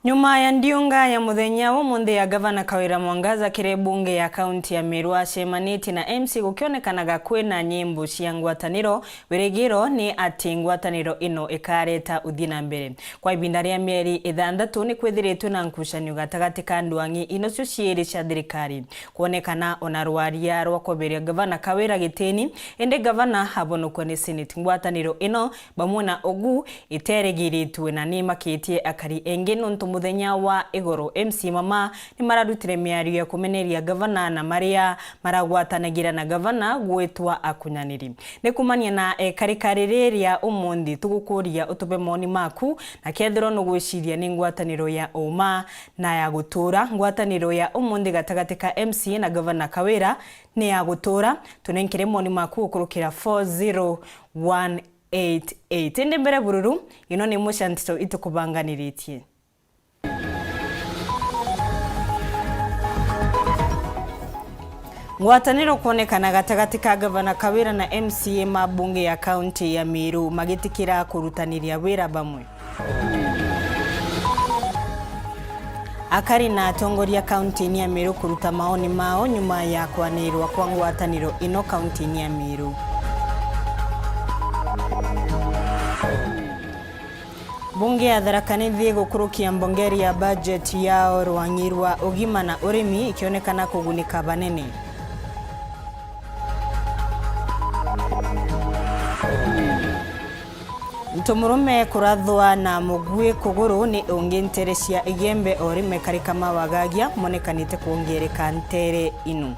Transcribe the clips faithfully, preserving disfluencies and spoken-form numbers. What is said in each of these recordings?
Nyuma ya ndiunga ya muthenya wa umunthi ya Gavana Kawira Mwangaza kiri bunge ya kaunti ya Meru acemanitie na M C A gukionekanaga kwina nyimbo cia ngwataniro, wirigiro ni ati ngwataniro ino ikareta uthii na mbere. Kwa ibinda ria mieri ithanthatu ni kwithiritwe na nkucanio gatagati ka ndwang'i ino cio ciiri cia thirikari. Kwonekana ona rwaria rwa kweberia Gavana Kawira gitini, indi Gavana abonokua ni Senate. Ngwataniro ino bamwe na ugu iteregiritwe na ni makitie akari engi nontu muthenya wa igoro M C A mama ni mararutire miario ya kumeneria Gavana na maria maragwatanagira na Gavana gwitwa akunyaniri. Ni kumania na ekarikari riria umunthi tugukuria utube moni maku na kethirwa nugwiciria ni ngwataniro ya uma na ya gutura. Ngwataniro ya umunthi gatagati ka M C A na Gavana Kawira ni ya gutura. Tunenkere moni maku gukurukira four zero one eight eight. Indi mbere bururu, ino ni mucanto itukubanganiritie. Ngwataniro kwonekana gatagati ka Gavana Kawira na M C A ma bunge ya kaunti ya Meru magitikira kurutaniria wira bamwe. Akari na atongoria kaunti-ini ya Meru kuruta maoni mao nyuma ya kwanirwa kwa ngwataniro ino kaunti-ini ya Meru. Bunge ya Tharaka Nithi gukurukia mbongeri ya bajeti yao rwang'i rwa ugima na urimi ikionekana kugunika banene. Ntu murume kurathwa na mugui kuguru ni ungi ntere cia Igembe o rimwe kari Kamau Agagia monekanite kwongereka ntere inu.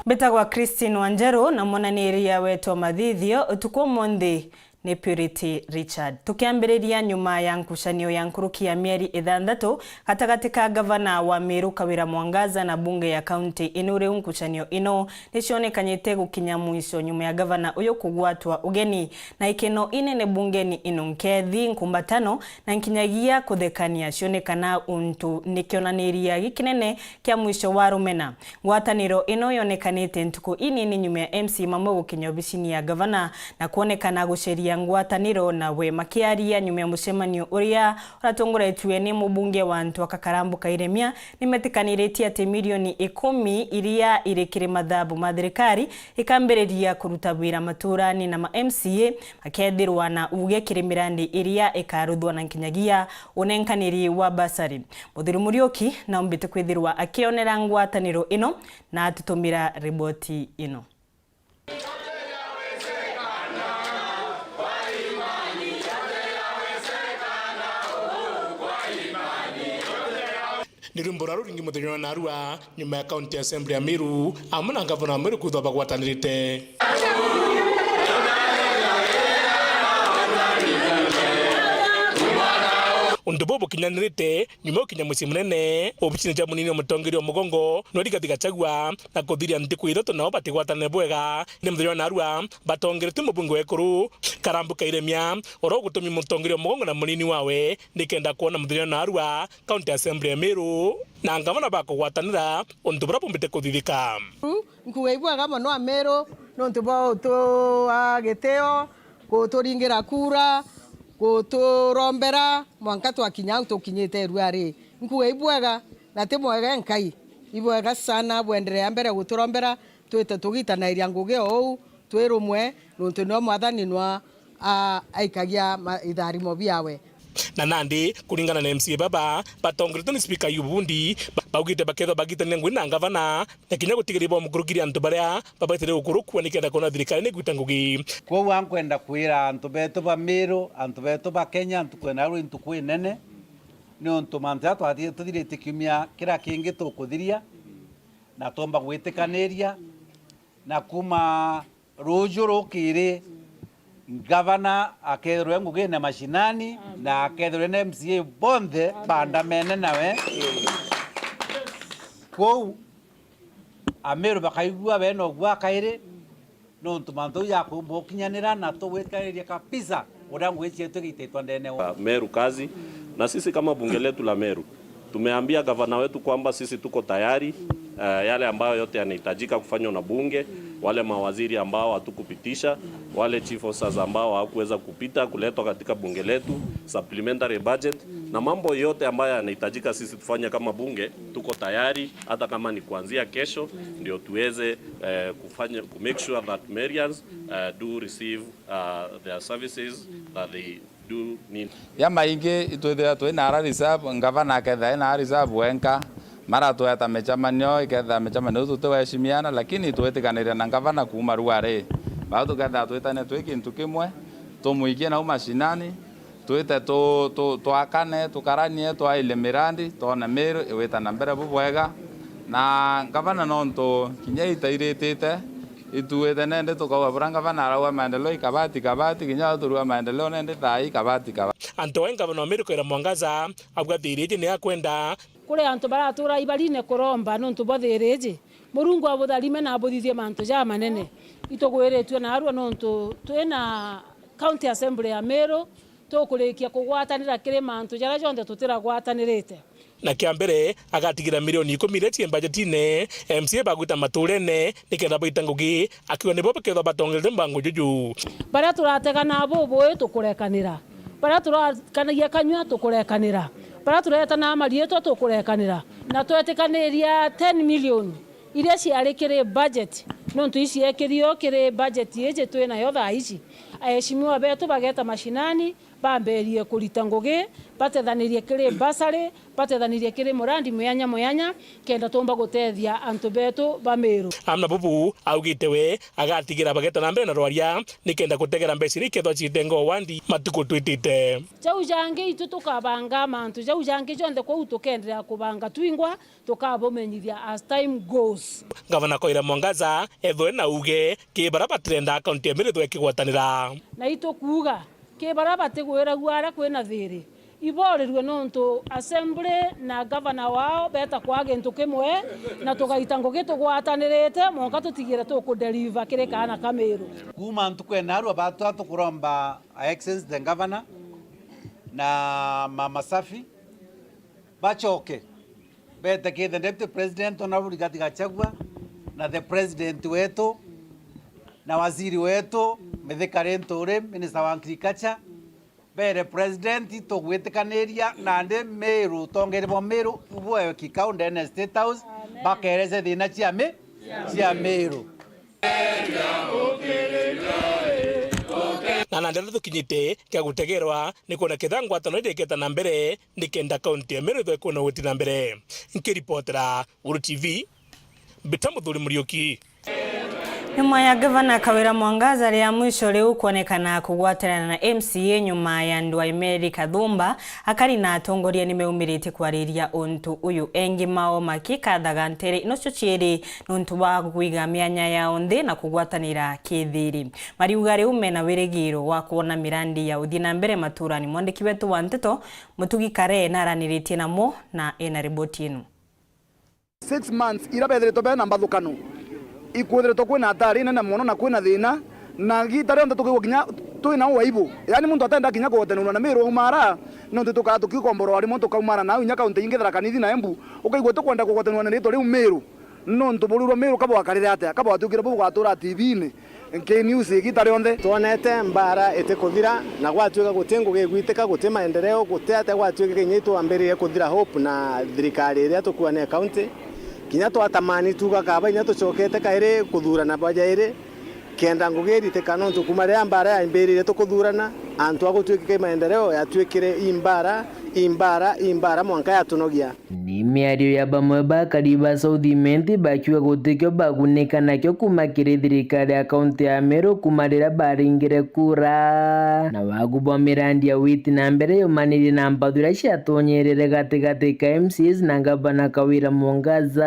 Mbitagwa Christine Wanjeru na mwananiria wetu wa mathithio utuku umunthi ni Purity Richard. Tukiambiriria nyuma ya nkucanio ya nkuruki ya mieri ithanthatu gatagati ka gavana wa Meru Kawira Mwangaza na bunge ya kaunti ino, riu nkucanio ino nicionekanyite gukinya mwico nyuma ya gavana uyu kugwatwa ugeni na ikeno inene bungeni ino. Nkethi, nkumbatano na nkinyagia kuthekania cionekana untu ni kionaniria gikinene kia mwico wa rumena. Ngwataniro ino yonekanite ntuku inini nyuma ya M C A mamwe gukinya obisini ya gavana na kwonekana guceria ngwataniro nawe. Makiaria nyuma ya mucemanio uria uratongoretue ni mubunge wa Ntuaka Karambu Kairemia, nimetikaniritie ati milioni ikumi iria iri kiri mathabu ma thirikari ikambiriria kuruta wira maturani na ma M C A makethirwa na uge kiri mirandi iria ikaruthwa na nkinyagia unenkaniri wa basari. Muthuri Muriuki naumbite kwithirwa akionera ngwataniro ino na atutumira riboti ino. Ni rwimbo rwa ruringi muthenya wa narua nyuma ya County Assembly ya Meru amwe na ngavana wa Meru kwithwa bagwatanirite. Untu buu bukinyanirite nyuma ya gukinya mucii munene, obisine cia munini wa mutongeria wa mugongo nwe Rigathi Gachagua, na kuthiria ntuku ithatu nao batigwatane bwega. Ni muthenya wa narua batongeretue mubunge wa Ekuru Karambu Kairemia, uria ugutumi mutongeria wa mugongo na munini wawe nikenda kwona muthenya wa narua County Assembly ya Meru na ngavana bakugwatanira untu buria bumbite kuthithika. Nkuuga ibwega mono Ameru nontu bwa utua gitio, guturingira kura, guturombera mwanka twakinya au tukinyite ruari. Nkuuga ibwega na ti mwega enkai. Ibwega sana, bwenderea mbere guturombera, twite tugitanairia ngugi o uu twi rumwe, nontu nio Mwathani nwa a-, aikagia ma-, itharimo biawe. Na nandi, kuringana na M C A baba, batongeretwe ni Spika Ayubu Bundi, ba-, baugite bakethwa bagitania ngugi na ngavana, na kinya gutigiria bamukurukiri antu baria babaitire gukurukua nikenda kwona thirikari nigwita ngugi. Kwou ankwenda kwira antu betu ba Meru, antu betu ba Kenya, ntuku ino rwi ntuku inene, niuntu mantu jaria twathi-, tuthirite kiumia kiria kingi tukuthiria, na twomba gwitikaniria, na kuma ruuju rukiri, ngavana akethirwe ngugine mashinani, na akethirwe na M C A bonthe bandamene nawe. Kwou Ameru bakaigua bena ugwakairi, nontu mantu jau jakumba gukinyanira, na tugwitikaniria kabisa uria ngugi cietu igiititwa ndene wa Meru kazi. Na sisi kama bunge letu la Meru, tumeambia gavana wetu kwamba sisi tuko tayari eh, yale ambayo yote yanahitajika kufanywa na bunge, wale mawaziri ambao hatukupitisha, wale chief officers ambao hawakuweza kupita kuletwa katika bunge letu, supplementary budget, na mambo yote ambayo yanahitajika sisi tufanye kama bunge, tuko tayari, hata kama ni kuanzia kesho, ndio tuweze, eh, kufanya, ku make sure that Marians, eh, do receive, uh, their services that they do need. Ya maingi itwithira twi na ara reserve, ngavana akethira ena ara reserve wenka, maratweta micemanio, ikethira micemanio iu tutiweshimiana, lakini twitikaniria na ngavana kuuma ruari. Bau tukethira twitane twi kintu kimwe, tumwikie nau mashinani, twite tu, tu, twakane, tukaranie, twaile mirandi, twone Meru iwita na mbere bubwega. Na ngavana nontu kinya itairĩtĩte, ituĩte nende tukauga bura ngavana arauga maendeleo ikabati kabati, kinya turua maendeleo nende thaa ikabati kabati. Antu awe ngavana wa Meru Kawira Mwangaza abwathiritie ni akwenda. Kuri antu baratura ibarine kuromba nontu bwa thiriji, Murungu abutharime na abuthithie mantu jamanene. Itugwiritue narua nontu twina County Assembly ya Meru, tukurikia kugwatanira kiri mantu jaria jonthe tutiragwatanirite. Na kia mbere, agatigira milioni ikumi iria cii mbajetine, M C A bagwita maturene nikenda baita ngugi, akiuga nibo bakethwa batongereire mbango juju. Baria turatega na bubui tukurekanira, baria turakanagia kanyua tukurekanira, baria turetana mariitwa tukurekanira, na twetikaniria ten million iria ciari kiri budget, nontu iciekirwe kiri budget iji twi nayo thaa ici. Aheshimiwa betu bageta mashinani, bamberie kurita ngugi, batethanirie kiri bursary, batethanirie kiri murandi muyanya muyanya, kenda tumba gutethia antu betu ba Meru. Amwe na bubu augite we agatigira bageta na mbere na rwaria, nikenda gutegera mbeca iria ikethwa ciite ngoo wandi matuku twitite. Jau jangi itu tukabanga mantu jau jangi jonthe kwou tukenderea kubanga twingwa, tukabumenyithia as time goes. Ngavana Kawira Mwangaza ethwe na uge ki baria batirenda kaunti ya Meru ithwe ikigwatanira. Na itukuuga ki baria batigwiragua aria kwina thiri, iborirue nontu assembly na gavana wao beta kwa gintu kimwe, na tugaita ngugi tugwatanirite, mwanka tutigire tukudeliver kiri kaana ka Meru. Kuuma ntuku ya narua batwa tukuromba Her Excellency the Governor na Mama Safi bacoke bete ki the Deputy President Honorable Rigathi Gachagua na the President wetu na waziri wetu Mithika Linturi, Minister wa Agriculture, bere President, tugwitikaniria nandi Meru, utongeria bwa Meru bwe kikao ndene ya State House, bakerece thina cia mi-, cia Meru. Na nandi tukinyite kia gutegerwa ni kwona ketha ngwatano iriketa na mbere, nikenda kaunti ya Meru ithwe kwona gwiti na mbere. Nkiripotera Uru T V, mbita Muthuri Muriuki. Nyuma ya Gavana Kawira Mwangaza ria mwisho riu kwonekana kugwatanira na M C A nyuma ya ndwai Mary Kathumba, akari na atongoria ni meumiritie kwariria untu uyu, engi mao makikathaga ntere ino cio ciiri nontu bwa kwiga mianya yao nthi na kugwatanira kithiri. Mariuga riu mena wirigiro wa kwona mirandi ya uthii na mbere maturani. Mwandiki wetu wa nteto Mutugi Kare naraniritie namo na ena riboti ino. Six months iria bethiritwe bena mbathukano, ikwithiritwe kwina hatari nene mono na kwina thina, na giita rionthe tukigwa kinya twina uaibu. Yaani muntu atenda kinya kugwatanirwa na Meru auma ara, nontu tukaa tukikomborwa rimwe tukaumara nau inya kaunti ingi, Tharaka Nithi na Embu, ukaigua tukwenda kugwatanirwa na riitwa riu Meru. Nontu buru rwa Meru kabwakarire atia? Kabwatuikire bubugatura T V-ini? Nki news igiita rionthe. Twonete mbara itikuthira, na gwatuika guti ngugi igwitika, guti maendeleo, guti atia, gwatuika kinya itwambiririe kuthira hope na thirikari iria tukuua ni county. Kinya twatamani tuuga kaba inya tucokete kairi kuthurana bwa jairi, kenda ngugi iritika, nontu kuuma riria mbara yaimbiririe tukuthurana, antu a gutuikika i maendeleo, yatuikire i mbara, i mbara, i mbara, mwanka yatunogia. Ni miario ya bamwe ba akari ba South Imenti bakiuga gutikio bagunika nakio kuuma kiri thirikari ya kaunti ya Meru kuuma riria baringire kura. Na wagu bwa mirandi ya witi na mbere yumanirie na mpathu iria ciatonyerere gatigati ka M C As na ngavana Kawira Mwangaza.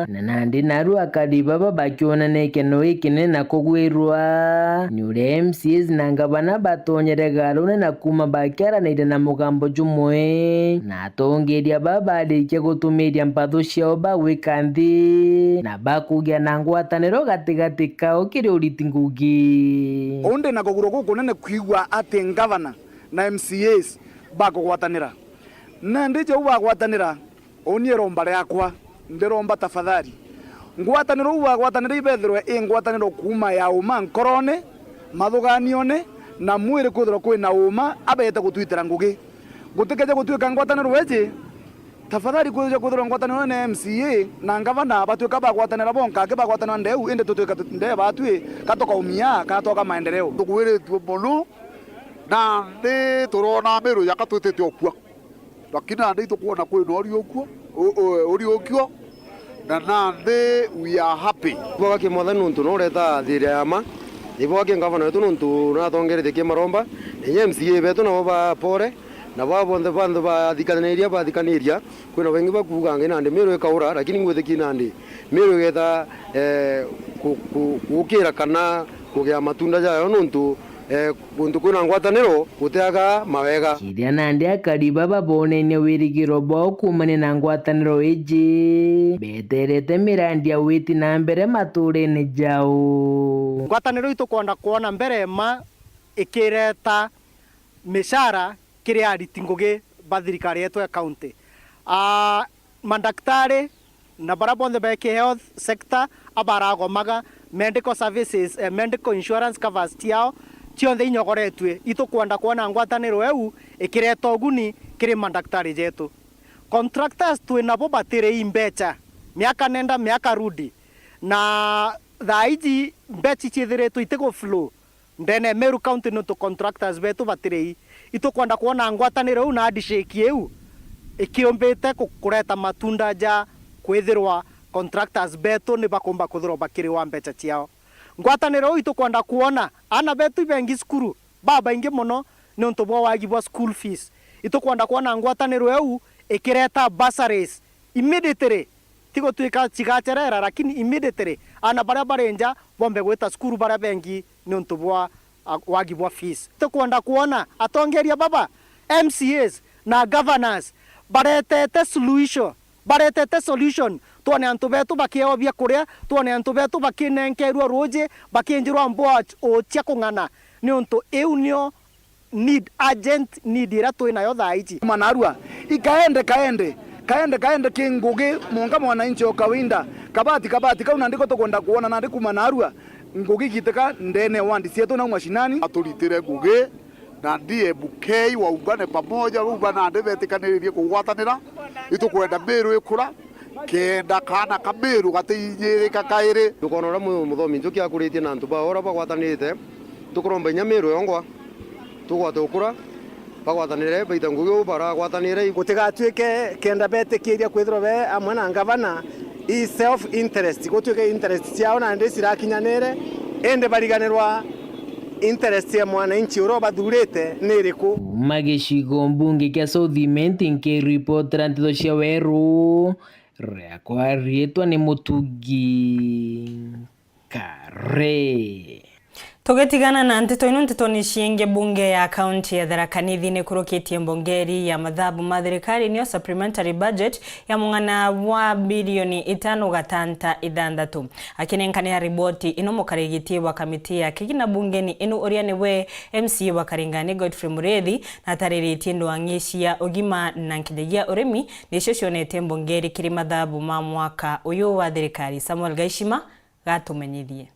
Na nandi naru akari baba bakiona ni ikeno gikinene na kugwirwa ni uria M C As na ngavana batonyere garune na kuuma bakiaraniria na mugambo jumwe. Na atongeria baba barikia gutumiria mpathu ciao bagwika nthi na bakugia na ngwataniro gatigati kao kiri uriti ngugi. Undi na kugurwa gukunene kwigua ati ngavana na M C As bakugwatanira. Nandi jau bagwatanira, uni iromba riakwa, ndiromba tafadhali, Ngwataniro uu bagwatanire ibethirwe i ngwataniro kuuma ya uuma nkorone, mathuganione, na mwiri kwithirwa kwina uuma, abeete gutwitira ngugi. Gutikeje gutwika ngwataniro iji, tafadhali kwija kwithirwa ngwataniro na M C A na ngavana batwika bagwatanira bonka, aki bagwatanira ndeu, indi tutwika tu-, ndee batwi, ka tukaumia, kana twoka maendeleo. Tugwiritue mono, nandi turona miru yaka twitite ukua. Lakini nandi itukwona kwina uriukio, u-, u-, uriukio, na nandi we are happy. Ibwagaki Mwathani nontu noreta thiria ya ma, ibwagaki ngavana wetu nontu natongeretie ki maromba, na inya M C A betu nabo ba pore, na ba bonthe bantu bathikaniria, bathikaniria, kwina baingi bakuuga ngi nandi miru ikaura, lakini ngwitikia nandi miru igeta, eh, ku-, ku-, gukira kana kugia matunda jayo nontu, eh, guntu kwina ngwataniro gutiaga mawega. Kiria nandi akari baba bonenie wirigiro bwao kuumania na ngwataniro iji, beterete mirandi ya witi na mbere matuurene jao. Ngwataniro itukwenda kwona mbere ma ikireta micara kiri ariti ngugi ba thirikari yetu ya county. Ah, mandaktari na baria bonthe be ki health sector abaragomaga, medical services, eh, medical insurance covers ciao cionthe inyogoretue. Itukwenda kwona ngwataniro eu ikireta uguni kiri mandaktari jetu. Contractors twi nabo batiri i mbecha, miaka nenda, miaka rudi, na thaa iji mbecha iciithiritwe itigu flow ndene ya Meru County niuntu contractors betu batiri i. Itukwenda kwona ngwataniro iu na handshake iu ikiumbite ku-, kureta matunda ja kwithirwa contractors betu ni bakumba kwithirwa bakiriwa mbecha ciao. Ngwataniro iu itukwenda kwona aana betu ibengi cukuru babaingi mono niuntu bwa wagi bwa school fees. Itukwenda kwona ngwataniro iu ikireta bursaries immediately. Ti gutwika cigacerera, lakini immediately aana baria bari nja bombe gwita cukuru baria bengi niuntu bwa, a, wagi bwa fees. Tukwenda kwona atongeria baba, M C As na governors baretete suluhisho, baretete solution, twone antu betu bakieo bia kuria, twone antu betu bakinenkerua ruuji, bakinjirwa mbwaa cia kung'ana, niuntu iu nio need, urgent need iria twi nayo thaa iji. Kuma narua, ikaende, kaende, kaende, kaende ki ngugi mwanka mwananchi o kawaida. Kabati, kabati, kau nandi ko tukwenda kwona nandi kuma narua, ngugi igitika ndene ya ward cietu nau mashinani. Aturitire ngugi, na D M K waungane pamoja, bau ba nandi betikaniririe kugwatanira. Itukwenda Meru ikura, kenda kaana ka Meru gatiinyirika kairi. Tukona uria mu-, muthomi Njuki akuritie na antu bao uria bagwatanite, tukuromba inya Meru yongwa, tugwate ukura, bagwatanire, baita ngugi uu baragwatanire. Gutigatuike kenda betikiria kwithirwa be amwe na ngavana i self interest, gutuike interest ciao nandi cirakinyanire, indi bariganirwa interest ya mwananchi uria ubathurite ni iriku. Kuuma gicigo mbunge kia South Imenti, nkiripotera nteto cia Weru, riakwa riitwa ni Mutugi Kare. Tugitigana na nteto ino, nteto ni ciingi. Bunge ya kaunti ya Tharaka Nithi nikurukitie mbongeri ya mathabu ma thirikari, niyo supplementary budget, ya mung'ana wa bilioni itano gatanta ithanthatu. Akinenkanira riboti ino, mukarigiti wa kamiti ya kigina bungeni ino, uria niwe M C A wa Karingani, Godfrey Muriithi, natariritie ndwang'i cia ugima na nkinyagia urimi nicio cionete mbongeri kiri mathabu ma mwaka uyu wa thirikari. Samuel Gaishima gatumenyithie.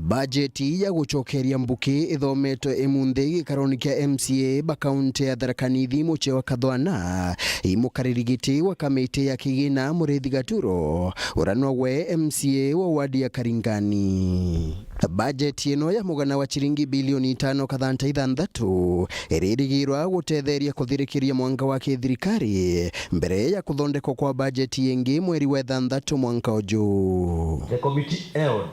Bajeti ya gucokeria mbuki ithometwe imunthi gikaroni kia M C A ba kaunti ya Tharaka Nithi, Muchewa Kathwana, i mukariri giti wa kamiti ya kigina, Muriithi Gaturo, uria nogwe M C A wa wadi ya Karingani. Bajeti ino ya mugana wa ciringi bilioni itano kathanta ithanthatu iririgirwa gutetheria kuthirikiria mwanka wa kithirikari mbere ya kuthondekwa kwa bajeti ingi mweri wa ithanthatu mwanka uju. The committee held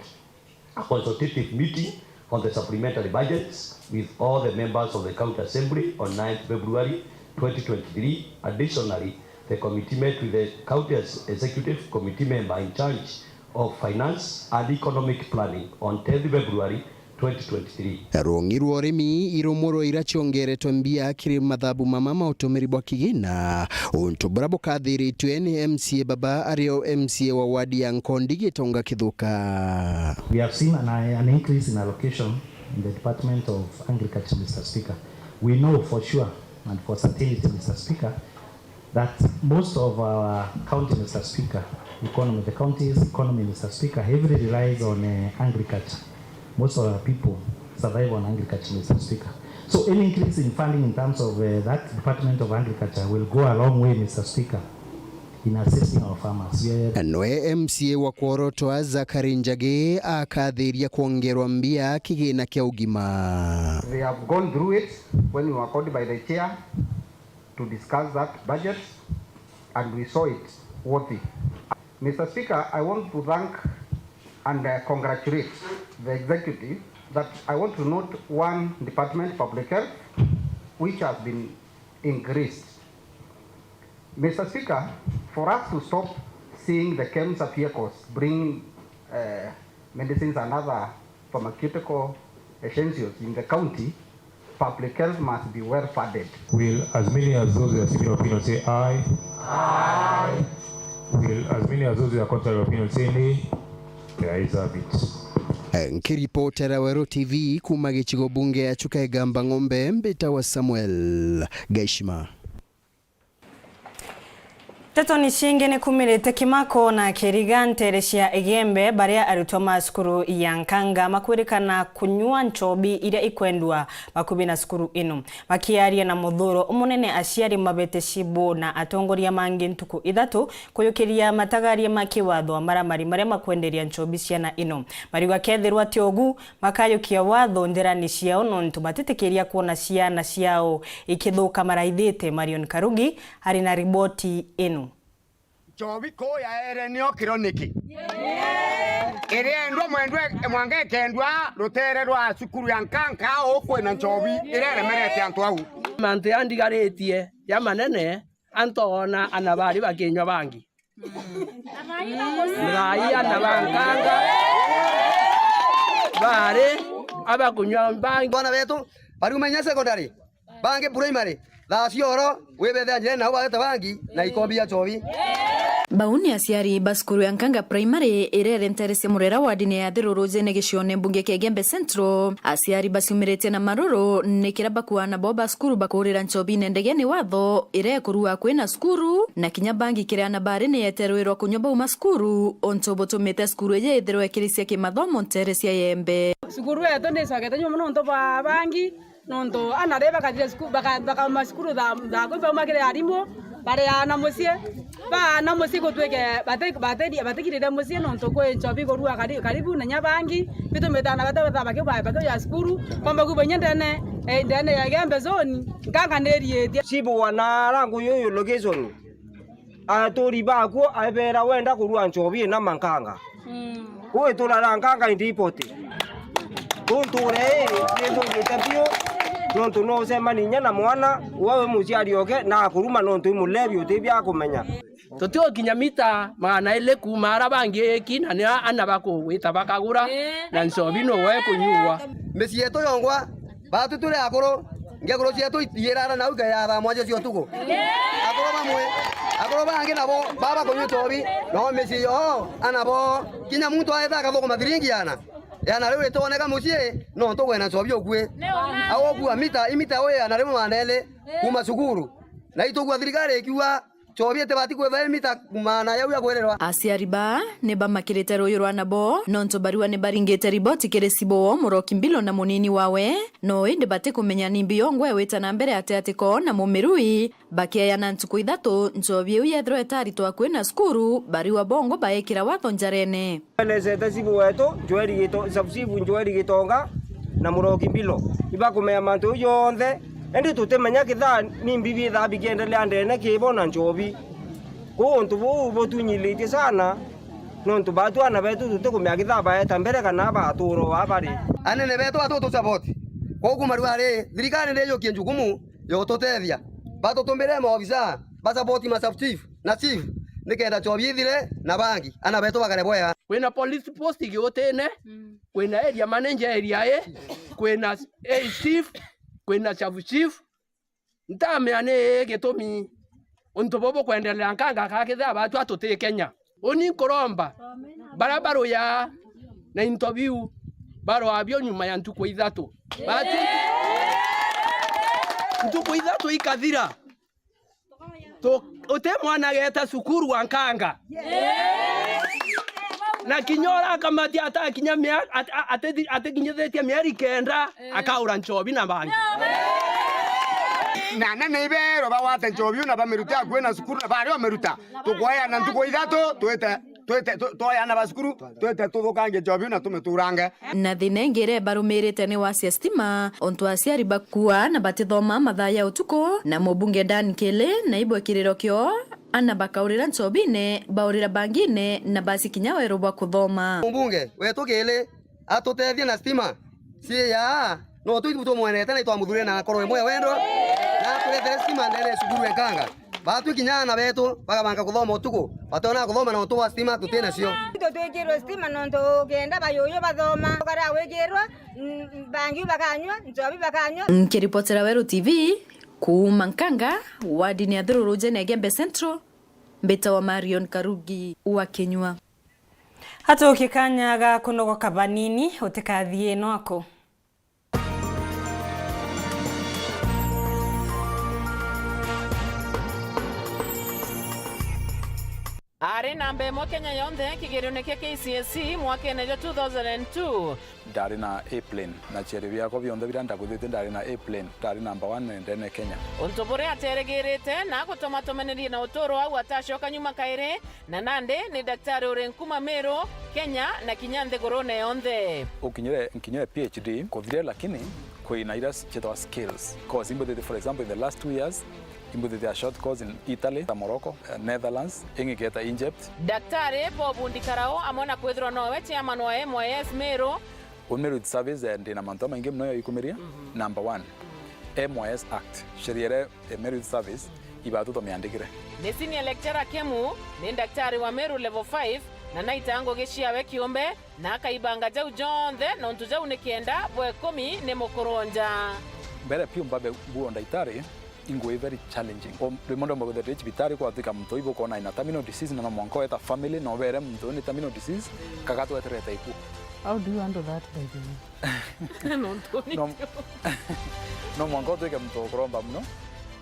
a consultative meeting on the supplementary budgets with all the members of the County Assembly on ninth February twenty twenty-three. Additionally, the committee met with the County Ex-, Executive Committee member in charge of Finance and Economic Planning on tenth February twenty twenty-three. Rung'i rwa urimi irumo rwa iria ciongeretwe mbia kiri mathabu mama ma utumiri bwa kigina, untu buria bukathiritue ni M C A baba ario M C A wa wadi ya Nkondi Gitonga Kithuka. We have seen an, an increase in allocation in the Department of Agriculture, Mister Speaker. We know for sure and for certainty, Mister Speaker, That most of our county, Mister Speaker, economy, the county's economy, Mister Speaker, heavily relies on, uh, agriculture. Most of our people survive on agriculture, Mister Speaker. So any increase in funding in terms of, uh, that Department of Agriculture will go a long way, Mister Speaker, in assisting our farmers. We are Noe M C A wa Kworotwa, Zachary Njagi, akathiria kwongerwa mbia kigina kia ugima. They have gone through it when we were called by the chair to discuss that budget, and we saw it worthy. Mister Speaker, I want to thank and, uh, congratulate the executive that I want to note one department, public health, which has been increased. Mister Speaker, for us to stop seeing the KEMSA vehicles bringing, uh, medicines and other pharmaceutical essentials in the county, public health must be well funded. Will as many as those with a similar opinion say aye? Aye. Will as many as those with a contrary opinion say nay? The ayes have it. Nkiripotera Weru T V kuuma gicigo bunge ya Chuka Igamba Ng'ombe, mbitawa Samuel Gaishima. Nteto ni cingi ni kumirite kimako na kiriga ntere cia Igembe, baria arutwa ma cukuru ya Nkanga makwirikana kunyua nchobi iria ikwendwa bakubi na cukuru ino. Makiaria na muthuro umunene, aciari mabete cibu na atongoria mangi ntuku ithatu kuyukiria matagaria ma kiwatho maramari maria makwenderia nchobi ciana ino. Mariuga kethirwa ti ugu, makayukia watho njerani ciao, nontu batitikiria kwona ciana ciao ikithuka maraithite. Marion Karugi ari na riboti ino. Nchobi kuu ya ere nio kiro niki? Iriendwa mwendwe mwanka ikendwa rutere rwa cukuru ya Nkanga, au kwina nchobi iria iremerete antu au. Mantu yandigaritie ja manene, antu ona ana bari bakinywa bangi. Raia na ba Nkanga bari abakunywa mbangi. Bana betu bariuma inya secondary, bangi primary, thaa cioro wibethea njirene nao bagete bangi na ikombi ya chobi. Bau ni aciari ba cukuru ya Nkanga Primary irere ntere cia Murera wardini ya Thiru rujene gicione mbunge kia Igembe Central. Aciari baciumiritie na maruru ni kira bakuana bo ba cukuru bakurira nchobine ndegeni watho iria ikurua kwina cukuru, na kinya bangi kiri ana bari ni yeterwirwa kunywa bauma cukuru, untu butumite cukuru iji ithirwe ikiricia kimathomo ntere cia Igembe. Cukuru yetu ni icokete nyuma nontu bwa bangi, nontu ana riria bakathire cukuru, baka-, bakauma cukuru thaa, thaa kumi bauma kiri arimu, bariaana mucii, baana mucii gutwike bati-, bati-, batigirire mucii nontu kwi nchobi ikurua kari-, karibu na nya bangi, bitumite ana bata-, bata-, bakiuga, bakiuja cukuru, kwamba kuuga inya ndene, eh, ndene ya Igembe zone, Nkanga ni iriitie. Cibu wana rangu yuyu location, aturi bakuo abeera wenda kurua nchobi ina ma Nkanga. Mm. Kuu itura ria Nkanga indipoti. Kuu ntuura ii nithugite biu, nontu no ucemania inya na mwana, uwe wi muciari oke, na akuruma nontu i mulevi uti bia kumenya. Tutiukinya mita magana iri kuuma ara bangi iki, na ni ana bakugwita bakagura, na nchobi nowe kunyuwa. Micii yetu yongwa, batu turi akuru, ngekuru cietu itiirara nau ikeyatha mwanje cia utuku. Akuru bamwe, akuru bangi nabo baba kunywa nchobi, no micii yoo, ana bo, kinya muntu aeta akathukuma thiringi yana. Yana riu ritoneka mucii, nontu kwina nchobi ukui. Au ukua mita, imita wi yana rimwe manene kuuma cukuru. Na itugua thirikari ikiuga, nchobi itibati kwithwa i mita maana jau ya kwirirwa. Aciari baa ni bamakirite ruuju rwa nabo, nontu barua ni baringite riboti kiri cibu woo Muroki Mbilo na munini wawe, no indi batikumenya ni mbi yongwa igwita na mbere ati ati koo na Mumirui, bakieyana ntuku ithatu nchobi iu yethirwa itaritwa akui na cukuru, bariwa bongwa baekira watho njarene. Elezete cibu wetu, Njoeri Gito-, Sub Chief Njoeri Gitonga na Muroki Mbilo, ibakumenya mantu jau jonthe, indi tutimenya kithaa ni mbi bithaa bikiendelea ndene kibo na nchobi. Kuu untu buu butunyilitie sana, nontu batu ana betu tutikumenya kithaa baeta mbere kana batuura o aa bari. Anene betu batutusapoti. Kwou kuma riu ari, thirikari ni yukie njukumu yotutethia. Batutumire maofisa, basapoti ma sub chief na chief, nikenda nchobi ithire na bangi, ana betu bakare bwega. Kwina police post Giutine, mm, kwina area manager area ii, kwina, eh, chief, kwina sub chief. Ntamenya ni gitumi untu bubu bukwendelea Nkanga kakithira batu atuti Kenya. Uni nkuromba, baria baruyaa na into biu, baruaa bio nyuma ya ntuku ithatu. Batu, ntuku ithatu ikathira, Tu-, uti mwana ageta cukuru wa Nkanga. Na kinya urakamatia atakinya mia-, at-, a-, atithi-, atikinyithitie mieri kenda, akaura nchobi na bangi. Na anene iberwa bagwate nchobi na bamiruta akue na cukuru na bari omiruta. Tukweana ntuku ithatu, twite, twite, tu-, twoyana ba cukuru, twite tuthukangie nchobi na tumiturange. Na thina ingi iria ibarumirite ni wa cia stima, untu aciari bakua na batithoma mathaa ya utuku, na mubunge Dan Kili na ibwe kiriro kio, ana bakaurira nchobine, baurira bangine, na baci kinya weru bwa kuthoma. Mubunge wetu Kili atutethie na stima. Cia, no tu tumwenete na itwamuthurire na akorwe mwe wendo, na aturetere stima ndene ya cukuru Nkanga. Batwi kinya ana betu, bagabanga kuthoma utuku, batona kuthoma na untu wa stima tuti nacio. Into twikirwe stima nontu kenda bayuyu bathoma, ukara wikirwa, mm, bangi bakanywa, nchobi bakanywa. Nkiripotera Weru T V, kuuma Nkanga, wardini ya Thururu Jene Igembe Central, mbitawa Marion Karugi wa Kinyua. Hatuki kanya ga kunogoka banini, utikathie nwaku. Ari namba imwe Kenya yonthe kigerione kia K C S E mwakene jwa two thousand and two. Ndari na A plane, na cieri biakwa bionthe biria ndaguthitie ndari na A plane, ndari number one ndene Kenya. Untu buria aterigirite na gutumatumanerie na uturo au atacoka nyuma kairi, na nandi ni daktari uri nkuma Meru, Kenya na kinya nthigurune yonthe. Ukinyire, nkinyire P H D kuthire, lakini kwina iria cietagwa skills. Cause imbuthitie, for example, in the last two years, imbuthitie a short course in Italy, ta Morocco, eh, Netherlands, ingi ngeta Egypt. Daktari Bob Ndikarao amwe na kwithirwa nowe chairman wa M Y S Meru. Uni Meru Youth Service, eh, ndina mantu jamaingi mono ya ikumiria. Mhm. Number one, M Y S Act, sheria iria, eh, Meru Youth Service ibatu tumiandikire. Ni senior lecturer Kemu, ni daktari wa Meru level five, na naita ngugi ciawe kiumbe, na akaibanga jau jonthe, nontu jau ni kenda bwa ikumi ni mukurunja. Mbere piu mbabe buo ndaitari, ingwe very challenging. O, rimwe ndomba kwithira ndi cibitari kwatwika muntu ibu ukona ina terminal disease, na no mwanka weta family, na ubere muntu ni terminal disease, kagatweterete iku. How do you handle that, by the way? Nontu ni no, no mwanka utwike muntu ukuromba muno.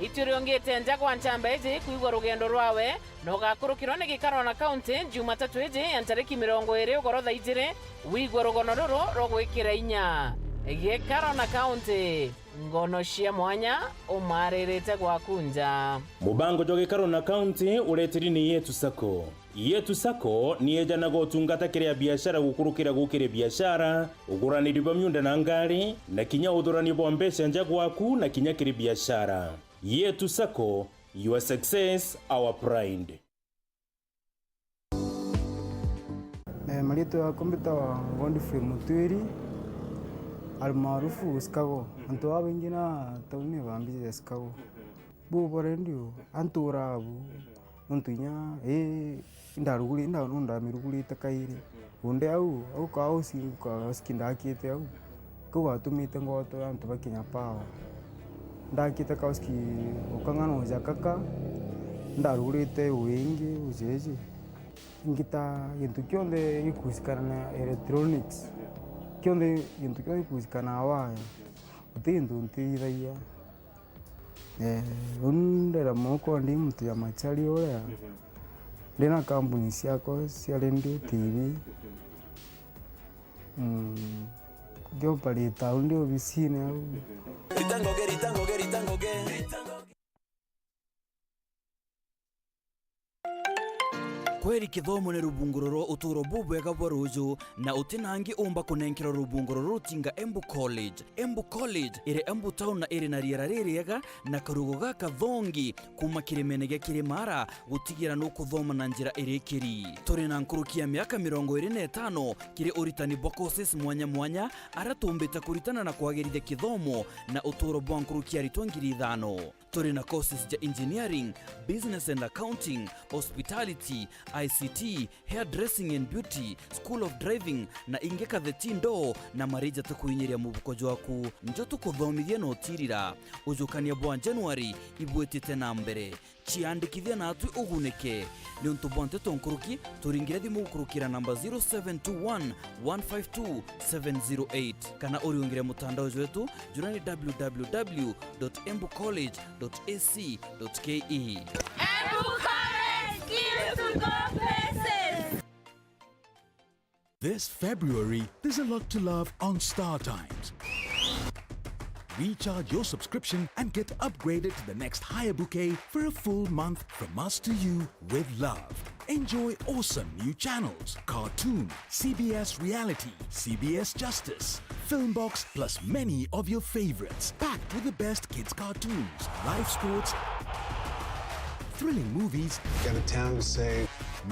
Itu riongite nja kwa nchamba iji kwigua rugendo rwawe, na ugakurukirwa ni Gikaro na County Jumatatu iji ya ntariki mirongo iri ugoro thaa ijiri, wigwe rugono ruru rwa gwikira inya. Gikaro na County, ngono cia mwanya umaririte gwaku nja. Mubango jwa Gikaro na County uretiri ni Yetu Sacco. Yetu Sacco ni ejanaga utungata kiri a biashara gukurukira gukiri biashara, uguraniri bwa miunda na ngari, na kinya uthurania bwa mbeca nja gwaku na kinya kiri biashara. Yetu Sacco, your success, our pride. Eh, marietwa yakwa mbitawa Godfrey Mutwiri, almaarufu Sikago. Antu babaingi na tauni bambijite Sikago. Bu bwa redio, antu urabu, nontu inya, ii, indaruguri-, inda-, no ndamirugurite kairi. Unde au, au kaosi, kaoski ndakite au. Kau gatumite ngwatwa antu ba Kenya Power. Ndakite kaoski ukang'ana uja kaka, ndarugurite wingi, ujeje. Ngita gintu kionthe gikuhusikana na electronics. Kionthe, gintu kionthe gikuhusikana na waya. Guti gintu ntithagia. Eh, uni ndera moko ndi muntu ya machari uria. Mhm. Ndina kambuni ciakwa cia radio, T V. Mhm. Mm. Ngioperate au ndi obisine au. Mhm. Rita ngoge, rita ngoge, rita ngoge. Kweri kithomo ni rubunguro rwa uturo bubwega bwa ruju, na uti na angi umba kunenkerwa rubunguro ruru tinga Embu College. Embu College iri Embu town na iri na riera ririega na karugo gakathongi kuma kirimene gia Kirimara gutigira nukuthoma na njira irikiri. Turi na nkuruki ya miaka mirongo iri na itano kiri uritani bwa courses mwanya mwanya aria tumbite kuritana na kwagirithia kithomo na uturo bwa nkuruki aritwa ngiri ithano. Turi na courses ja engineering, business and accounting, hospitality, I C T, Hairdressing and Beauty, School of Driving na ingi katheti ndoo na marija tukuinyiria mubuko jwaku. Njo tukuthomithia na utirira. Ujukania bwa January ibwitite na mbere. Ciandikithia natwi ugunike. Niuntu bwa nteto nkuruki, turingire thimu gukurukira namba zero seven two one, one five two, seven zero eight, kana uriungire mutandao jwetu jurani w w w dot embu college dot a c dot k e. Embu College, skills to go places. This February, there's a lot to love on Star Times. Recharge your subscription and get upgraded to the next higher bouquet for a full month from us to you with love. Enjoy awesome new channels, cartoon, C B S Reality, C B S Justice, Filmbox, plus many of your favorites, packed with the best kids cartoons, live sports, thrilling movies, Got a town to save.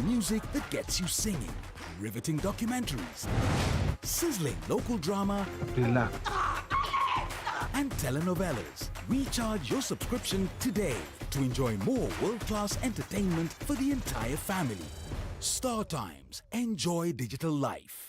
Music that gets you singing, riveting documentaries, sizzling local drama, Relax. and telenovelas. Recharge your subscription today to enjoy more world-class entertainment for the entire family. Star Times. Enjoy digital life.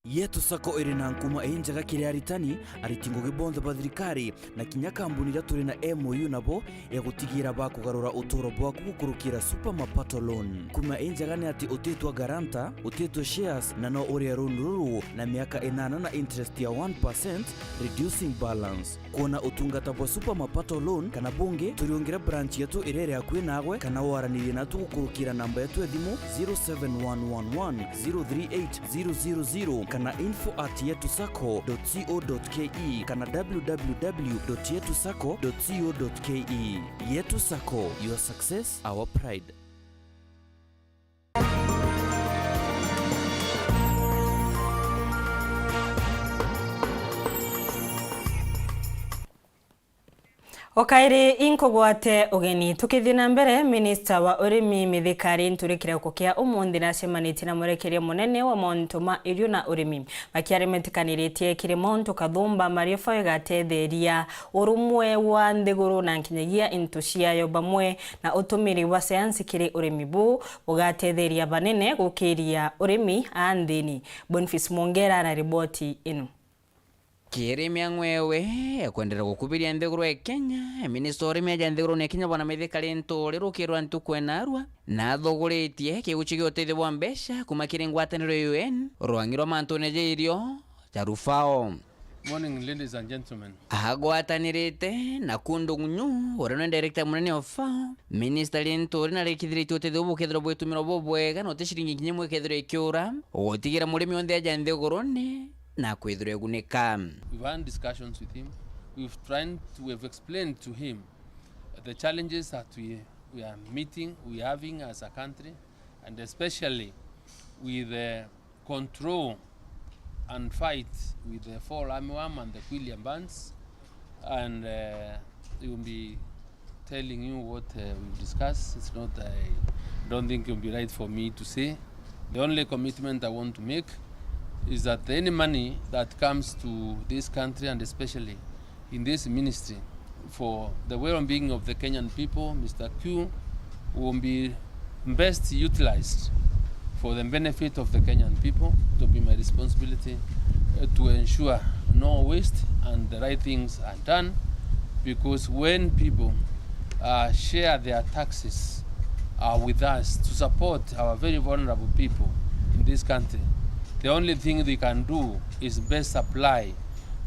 Yetu Sacco iri na nkuma injega kiri aritani, ariti ngugi bonthe ba thirikari, na kinya kambuni iria turi na M O U nabo ya gutigira bakugarura uturo bwaku gukurukira Super Mapato Loan. Nkuma injega ni ati utitwa guarantor, utitwa shares, na no urie loan ruru na miaka inana na interest ya one percent, reducing balance. Kwona utungata bwa Super Mapato Loan kana bungi, turiungire branch yetu iria iri akui naagwe, kana waranirie natu gukurukira namba yetu ya thimu zero seven one one one zero three eight zero zero zero kana info at yetu sacco dot co dot k e kana w w w dot yetu sacco dot co dot k e. Yetu Sacco, your success, our pride. O kairi inkugwate ugeni. Tukithii na mbere, minista wa urimi Mithika Linturi kirauko kia umunthi nacemanitie na mwerekeria munene wa mauntu ma irio na urimi. Bakiaria metikaniritie kiri mauntu kathumba maria fao igatetheria urumwe wa nthiguru na nkinyagia into ciayo bamwe na utumiri bwa sayansi kiri urimi buu bugatetheria banene gukiria urimi a nthini. Boniface Mwongera na riboti ino. Kiri miang'o ewe ya kwenderera gukubiria nthiguru ya Kenya, minista wa urimi aja nthigurune ya Kenya Bwana Mithika Linturi rukiri rwa ntuku ya naarua, nathuguritie kiguchi gia utethio bwa mbeca kuma kiri ngwataniro ya U N rwang'i rwa mantune ja irio ja rufao. Morning, ladies and gentlemen. Agwatanirite na Kundu Ng'unyu, uria ni director munene wa fao, Minister Linturi narikithiritie utethio buu bukethirwa bwitumirwa bubwega na uti ciringi nginya imwe ikethirwa ikiura, gutigira murimi onthe aja nthigurune na kwithirwa igunika. We've had discussions with him. We've tried to, we've explained to him the challenges that we, we are meeting, we are having as a country, and especially with the control and fight with the fall armyworm and the Quilliam bands, and, uh, he will be telling you what, uh, we've discussed. It's not, I don't think it will be right for me to say. The only commitment I want to make is that any money that comes to this country, and especially in this ministry for the well-being of the Kenyan people, Mister Q, will be best utilized for the benefit of the Kenyan people. It will be my responsibility, uh, to ensure no waste and the right things are done, because when people, uh, share their taxes, uh, with us to support our very vulnerable people in this country, the only thing they can do is best supply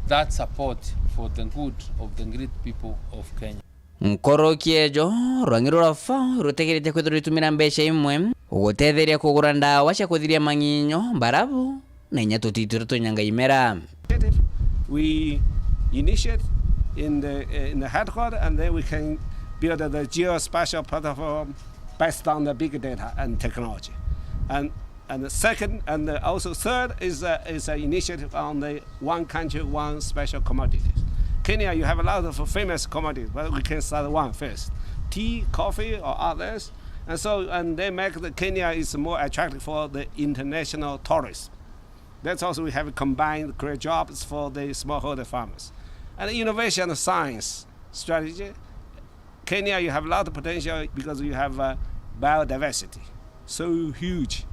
that support for the good of the great people of Kenya. Nkoroki ejo, rwang'i rwa fao rutegerete kwithirwa ritumira mbeca imwe gutetheria kugura ndawa cia kuthiria mang'inyo, mbarabu, na inya tutiiti turia tunyangaga imera. We initiate in the, in the headquarter, and then we can build the geospatial platform based on the big data and technology. And And the second, and the, also third is, uh, is an initiative on the one country, one special commodities. Kenya, you have a lot of famous commodities, but we can start one first. Tea, coffee, or others. And so, and they make the Kenya is more attractive for the international tourists. That's also we have combined, create jobs for the smallholder farmers. And innovation science strategy, Kenya, you have a lot of potential because you have, uh, Biodiversity so huge,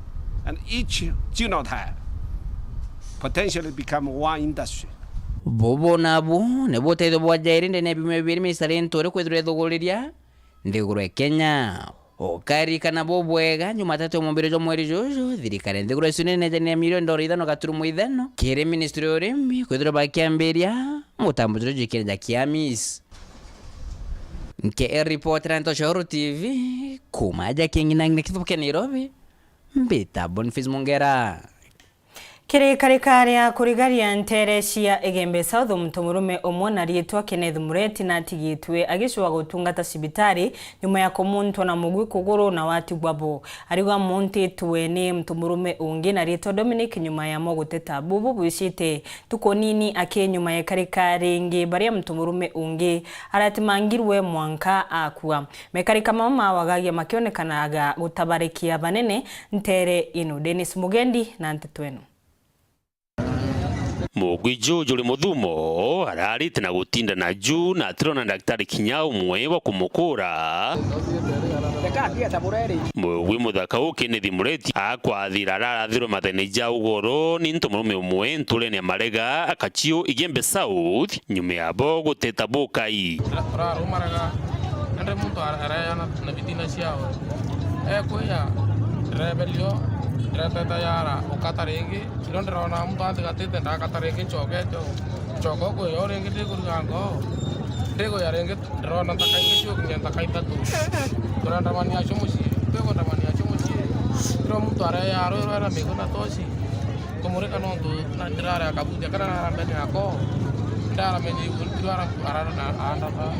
and each genotype potentially become one industry. Bubu nabu ni butethio bwa jairi ndene ya biumia bibiri minisita Linturi kwithirwa ithuguriria nthiguru ya Kenya. Ukaririkana bubwega, Jumatatu ya mumbiro jwa mweri juju, thirikari nthiguru icio ninejaniria milioni ndora ithano gaturumo ithano kiri ministry ya urimi kwithirwa bakiambiria mutambo juju jikiri ja kiamis. Nke ripoti na Ntoshoro T V, kuma aja King'inang'ina kithubu kia Nairobi, mbita Boniface Mongera. Kiri karika ria kurigaria ntere cia Igembe South, muntu murume umwe na riitwa Kenneth Mureti natigitwe agicua gutungata cibitari nyuma ya kumuntwa na mugwi kuguru na watigwa bo. Ariuga amuntitwe ni muntu murume ungi na riitwa Dominic nyuma ya mo guteta bubu bwicite ntuku nini aki nyuma ya ikarika ringi, baria muntu murume ungi aratimangirwe mwanka akua. Mekarika mama mawagagia makionekanaga gutabarikia banene ntere ino. Dennis Mugendi na nteto ino. Mugwi juju juri muthumo ararite na gutinda na ju na atirona ndaktari kinya umwe wa kumukura. Mugwi muthaka uu Kenneth Mureti akwathira ararathirwe mathene ja ugoro ni ntu murume umwe nturene ya Marega, Akachiu, Igembe South, nyuma ya bo guteta bukai. Urarumaraga, ende muntu areyana na bitina ciao. Ekwia, ndireberio, ndireteta yara, ukata ringi. Irio ndirona muntu antigatite ndakata ringi ncokete o. Ncoka ukwia o ringi ndikuruga ngoo. Ndikuya ringi ndirona nthaka ingi ciukinya nthaka ithatu. Turandamania acio mucii, twigundamania acio mucii. Irio muntu areya arwirwe na migu na toci. Kumurika nontu na ndirari akabuthia kana narambene ako. Ndaramenya igu ntirara arara na andata.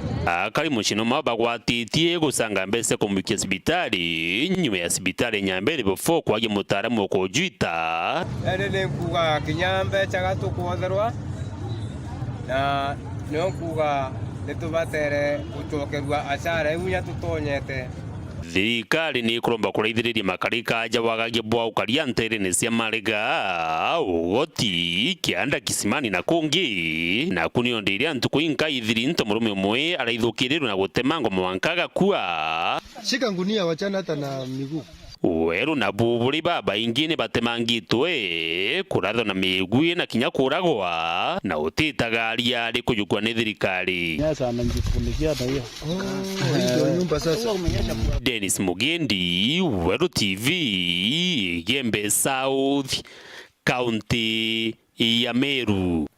Akari mucii numa bagwatitie gucanga mbeca kumwikia cibitari, nyuma ya cibitari nyambere before kwagia mutaaramu wa kujwita. Indi ni nkuuga kinya mbeca ga tukwotherwa, na nio nkuuga ni tubatere gucokerua acara iu inya tutonyete. Thirikari ni ikuromba kuraithiriria makarika aja wagagia bwa ukaria nterene cia Marega, Ugoti, Kianda, Kisimani na kungi. Naku nio ndiria ntuku inka ithiri nto murume umwe araithukirirwe na gutemangwa mwanka agakua. Shika ngunia, wachana hata na miguu. Weru nabu buri babaingi ni batemangitwe, kurathwa na migwi na kinya kuragwa, na utitaga aria ari kujukua ni thirikari. Nyasa anajifunikia na hiyo. Oh, hii ndio nyumba sasa. Dennis Mugendi, Weru T V, Igembe South, kaunti ya Meru.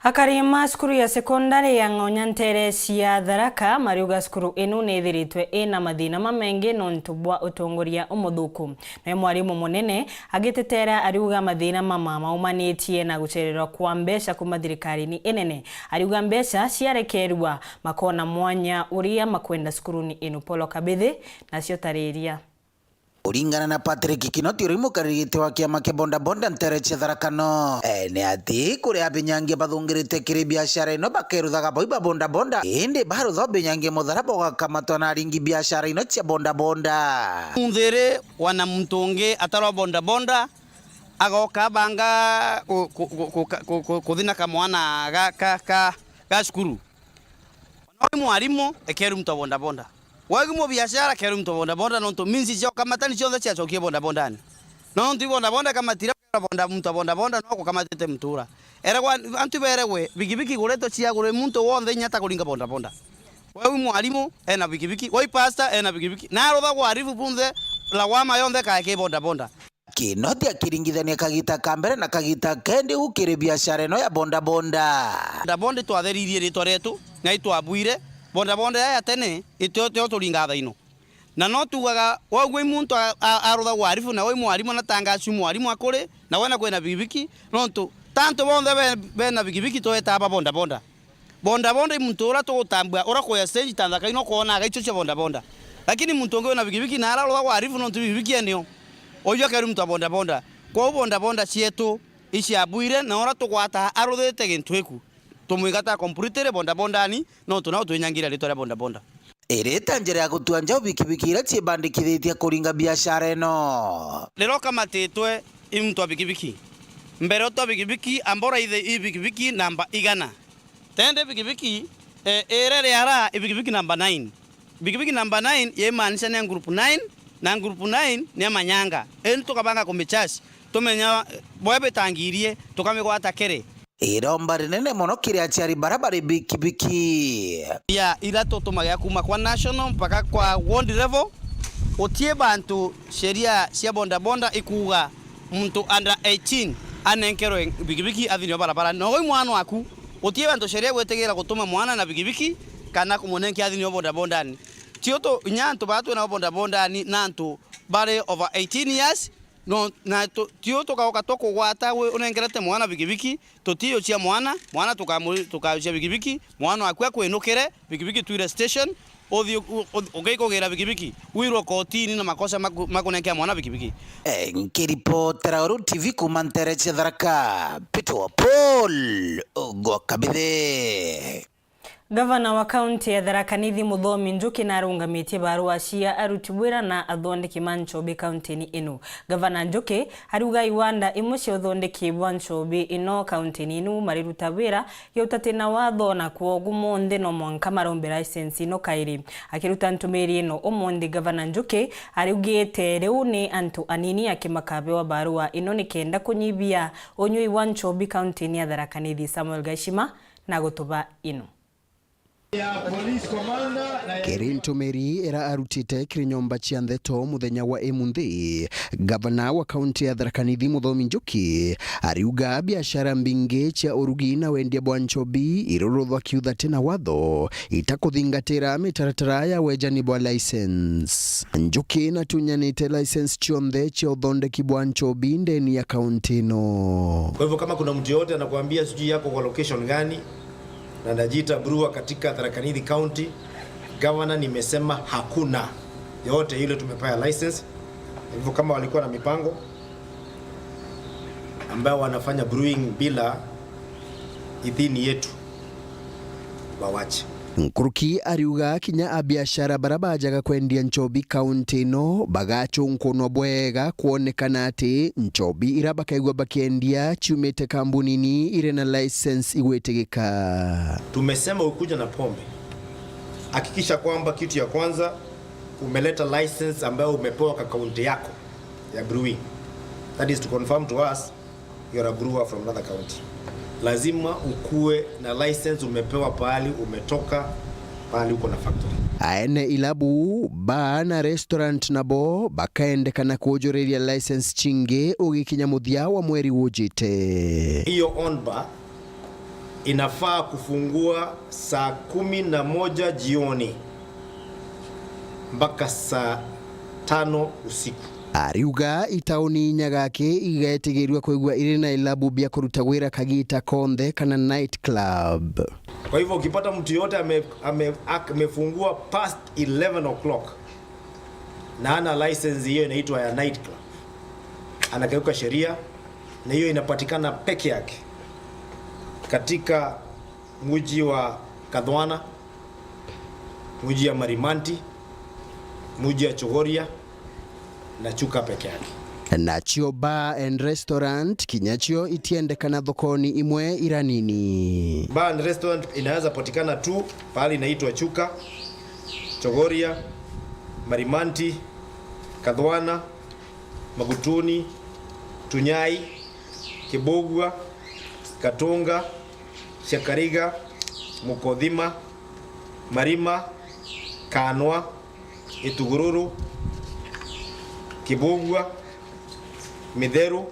Akari ma cukuru ya sekondari ya Ng'onya ntere cia Tharaka mariuga cukuru ino ni ithiritwe ina mathina mamengi nontu bwa utongoria umuthuku. Nawe mwarimu munene agitetera ariuga mathina mama maumanitie na gucererwa kwa mbeca kuma thirikarini inene. Ariuga mbeca ciarekerua makona mwanya uria makwenda cukuruni ino. Paul Kabithi nacio tariria. Kuringana na Patrick Kinoti, uria mukariri giti wa kiama kia bodaboda ntere cia Tharaka North, eh, ni ati kuri abinyangia bathungirite kiri biashara ino bakeruthaga bau ba bodaboda, indi barutha ubinyangia mutharaba ugakamatwa na aringi biashara ino cia bodaboda. Munthiri wana muntu ungi atarwa bodaboda, agoka abanga ku-, ku-, kuthina kamwana ga, ka, ka, ga cukuru. Ona wi mwarimu, ekeru muntu wa bodaboda. Wagi mu biashara, ekeru muntu wa bodaboda, nontu means cia ukamatani cionthe ciacokie bodabodani. Nontu i bodaboda ikamatira, boda-, muntu wa bodaboda no kukamatite mutura. Eragwa, antu beregwe, bikibiki iguritwe ciagurwe muntu wonthe inya atakuringa bodaboda. Wagi mwarimu, ena bikibiki. Wagi pastor, ena bikibiki. Na aruthagwa arifu bunthe, lawama yonthe kaeke bodaboda. Kinoti akiringithania kagita ka mbere na kagita kendi u kiri biashara ino ya bodaboda. Bodaboda itwatheririe ritwa rietu, na itwabwire, bodaboda ya, ya tene, itio, tio turinga thaino. Na no tugaga, wauga i muntu a, a, aruthagwa arifu, na wai mwarimu, na tangacu mwarimu akuri, na wena kwina bikibiki, nontu, tantu bonthe be, bena bikibiki, twetaa ba bodaboda. Bodaboda i muntu uria tugutambua, uria kuya stage ta nthaka ino kwona agaicio cia bodaboda. Lakini muntu ungi wina bikibiki na araruthagwa arifu nontu bikibiki enio. Uyu akeru muntu wa bodaboda. Kwou bodaboda cietu iciabwire na uria tugwata aruthite gintu iku. Tumwingata completely bodabodani nontu nao twinyangira ritwa ria bodaboda. Irita njira ya gutua njau bikibiki iria ciibandikithitie kuringa biashara ino. Riria ukamatitwe i muntu wa bikibiki. Mbere utwa bikibiki, amba uraithe i bikibiki namba igana. Tende bikibiki, eh, ere riara i bikibiki namba nine. Bikibiki number nine yaimanisha ni ya group nine, na group nine ni ya manyanga. Indi tukabanga kumicharge, tumenya, eh, bwe bitangirie, tukamigwata kiri. Iromba rinene mono kiri aciari bara bari bikibiki. Ya, ira tutumagira kuma kwa national mpaka kwa ward level, gutii bantu sheria cia bodaboda ikuuga muntu under eighteen anenkerwe bikibiki athini o barabara. Nogo i mwana waku, gutii bantu sheria igwitigira gutuma mwana na bikibiki kana kumunenkea athini o bodabodani. Tio tu, inya antu baa twinao bodabodani na antu bari over eighteen years, no, na tu, tio tukauka tukugwata wi unengerete mwana bikibiki, tutiucia mwana, mwana tukamu-, tukaucia bikibiki, mwana waku akwinukire, bikibiki twire station, uthi u-, u-, ukikugira bikibiki, wirwe kotini na makosa maku-, makunenkea mwana bikibiki. Eh, nkiripotera Uru T V kuma ntere cia Tharaka, Peter wa Paul, Ugwa Kabithe. Gavana wa kaunti ya Tharaka Nithi Muthomi Njuki narungamitie barua cia aruti wira na athondeki ma nchobi kaunti-ini ino. Gavana Njuki ariuga iwanda imwe cia uthondeki bwa nchobi ino kaunti-ini ino mariruta wira ya utati na watho, na kwogu monthe no mwanka marombe license ino kairi. Akiruta ntumiri ino umunthi, Gavana Njuki ariugite riu ni antu anini aki makabewa barua ino nikenda kunyibia unyui wa nchobi kaunti-ini ya Tharaka Nithi. Samuel Gaishima na gutuba ino. Kiri ntumiri ira arutite kiri nyomba cia ntheto muthenya wa imunthi, gavana wa kaunti ya Tharaka Nithi Muthomi Njuki ariuga biashara mbingi cia urugi na wendia bwa nchobi iruruthwa kiuthati na watho itakuthingatira mitaratara ya wejani bwa license. Njuki natunyanite license cionthe cia uthondeki bwa nchobi ndeni ya kaunti ino. Kwa hivyo kama kuna mtu yoyote anakuambia sijui yako kwa location gani, na najiita brewer katika Tharaka Nithi County, gavana, nimesema hakuna yote yule tumepea license. Hivyo kama walikuwa na mipango ambayo wanafanya brewing bila idhini yetu, wawache. Nkuruki ariuga kinya abiashara bara bajaga kwendia nchobi kaunti ino bagachunkunwa bwega kwonekana ati nchobi ira bakaigua bakiendia ciumite kambunini iri na license igwitigika. Tumesema ukikuja na pombe, hakikisha kwamba kitu ya kwanza umeleta license ambayo umepewa kwa kaunti yako ya brewing. That is to confirm to us you are a brewer from another county. Lazima ukue na license umepewa pahali umetoka, pahali uko na factory. Aene ilabu, baa na restaurant nabo bakaendekana kujuriria license cingi ugikinya muthia wa mweri ujite. Hiyo on bar inafaa kufungua saa kumi na moja jioni mpaka saa tano usiku. Ariuga itauni inya gaki igetigirirua kwigua iri na ilabu bia kuruta wira kagita konthe kana night club. Kwa hivyo ukipata mtu yote ame-, ame-, ak-, amefungua past eleven o'clock na ana license, hiyo inaitwa ya night club, anakeuka sheria, na hiyo inapatikana peke yake katika mji wa Kathwana, mji ya Marimanti, mji ya Chogoria na Chuka peke yake. Nacio bar and restaurant kinyacio itiendekana thokoni imwe ira nini. Bar and restaurant inaweza patikana tu pahali inaitwa Chuka, Chogoria, Marimanti, Kathwana, Magutuni, Tunyai, Kibugua, Gatunga, Ciakariga, Mukothima, Marima, Kanwa, Itugururu, Kibugua, Mitheru